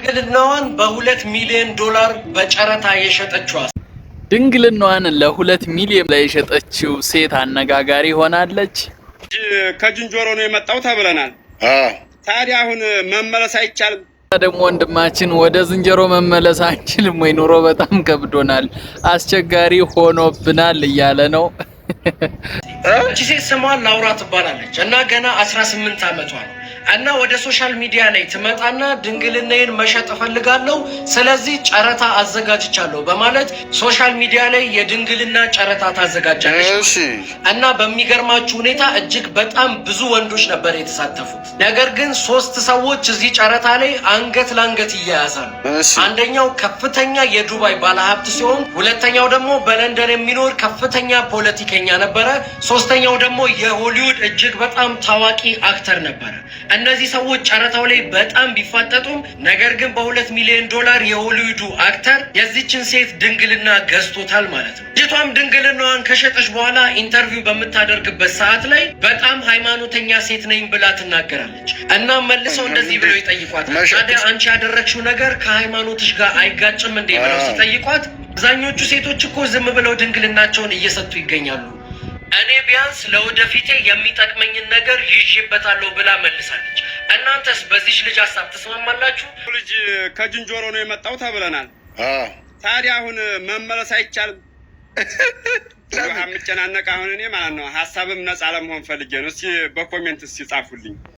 ድንግልናዋን በ2 ሚሊዮን ዶላር በጨረታ የሸጠችዋ ድንግልናዋን ለ2 ሚሊዮን ላይ የሸጠችው ሴት አነጋጋሪ ሆናለች። ከዝንጀሮ ነው የመጣው ተብለናል። ታዲያ አሁን መመለስ አይቻልም? ደግሞ ወንድማችን ወደ ዝንጀሮ መመለስ አንችልም ወይ? ኑሮ በጣም ከብዶናል፣ አስቸጋሪ ሆኖብናል እያለ ነው። እቺ ሴት ስሟ ላውራ ትባላለች እና ገና 18 ዓመቷ ነው እና ወደ social media ላይ ትመጣና ድንግልናዬን መሸጥ እፈልጋለሁ፣ ስለዚህ ጨረታ አዘጋጅቻለሁ በማለት social media ላይ የድንግልና ጨረታ ታዘጋጃለች። እና በሚገርማችሁ ሁኔታ እጅግ በጣም ብዙ ወንዶች ነበር የተሳተፉት። ነገር ግን ሶስት ሰዎች እዚህ ጨረታ ላይ አንገት ለአንገት ይያያዛሉ። አንደኛው ከፍተኛ የዱባይ ባለሀብት ሲሆን፣ ሁለተኛው ደግሞ በለንደን የሚኖር ከፍተኛ ፖለቲከኛ ነበረ። ሶስተኛው ደግሞ የሆሊውድ እጅግ በጣም ታዋቂ actor ነበረ። እነዚህ ሰዎች ጨረታው ላይ በጣም ቢፋጠጡም ነገር ግን በ2 ሚሊዮን ዶላር የሆሊውዱ actor የዚችን ሴት ድንግልና ገዝቶታል ማለት ነው። ልጅቷም ድንግልናዋን ከሸጠች በኋላ interview በምታደርግበት ሰዓት ላይ በጣም ሃይማኖተኛ ሴት ነኝ ብላ ትናገራለች። እና መልሰው እንደዚህ ብለው ይጠይቋታል። ታዲያ አንቺ ያደረግሽው ነገር ከሃይማኖትሽ ጋር አይጋጭም እንዴ ብለው ሲጠይቋት፣ አብዛኞቹ ሴቶች እኮ ዝም ብለው ድንግልናቸውን እየሰጡ ይገኛሉ፣ እኔ ቢያንስ ለወደፊቴ የሚጠቅመኝን ነገር ይዤበታለሁ ብላ መልሳለች። እናንተስ በዚች ልጅ ሀሳብ ትስማማላችሁ? ልጅ ከዝንጀሮ ነው የመጣው ተብለናል። ታዲያ አሁን መመለስ አይቻልም? የምጨናነቅ አሁን እኔ ማለት ነው ሀሳብም ነጻ ለመሆን ፈልጌ ነው። እስኪ በ comment እስኪ ጻፉልኝ።